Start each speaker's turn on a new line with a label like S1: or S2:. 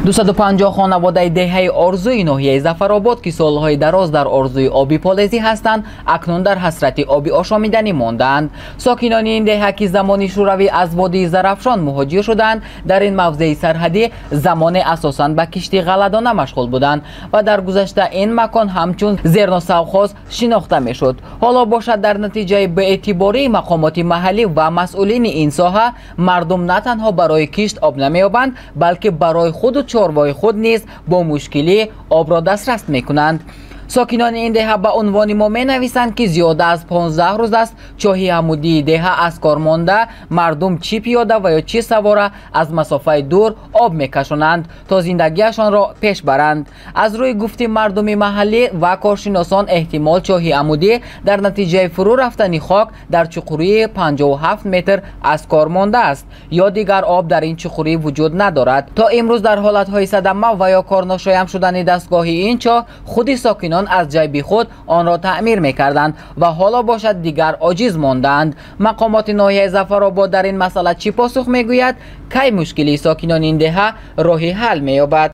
S1: 250 хонаводаи деҳаи Орзуи ноҳияи Зафаробод, ки солҳои дароз дар орзуи оби полезӣ ҳастанд, акнун дар ҳасрати оби ошомиданӣ мондаанд. Сокинони ин деҳа, ки замони Шӯравӣ аз водии Зарафшон муҳоҷир шуданд, дар ин мавзеи сарҳадӣ замоне асосан ба кишти ғалладона машғул буданд ва дар гузашта ин макон ҳамчун зерносавхоз шинохта мешуд. Ҳоло бошад, дар натиҷаи беэътибории мақомоти маҳаллӣ ва масъулини ин соҳа, мардум на танҳо барои кишт об намеёбанд, балки барои худу чорвои худ низ бо мушкилӣ обро дастрас мекунанд. Сокинони ин деҳа ба унвони мо менависанд, ки зиёда аз 15 рӯз аст чоҳи ҳамудии деҳа аз кор монда, мардум чӣ пиёда ва ё чӣ савора аз масофаи дур об мекашонанд, то зиндагиашонро пеш баранд. Аз рӯи гуфти мардуми маҳаллӣ ва коршиносон, эҳтимол чоҳи амудӣ дар натиҷаи фурӯ рафтани хок дар чуқурии 57 метр аз кор мондааст ё дигар об дар ин чуқурӣ вуҷуд надорад. То имрӯз дар ҳолатҳои садама ва ё корношоям шудани дастгоҳи ин чоҳ худи сокинон аз ҷайби худ онро таъмир мекарданд ва ҳоло бошад, дигар оҷиз мондаанд. Мақомоти ноҳияи Зафаробод дар ин масъала чӣ посух мегӯяд? Кай мушкилии сокинони ин деҳа роҳи ҳал меёбад?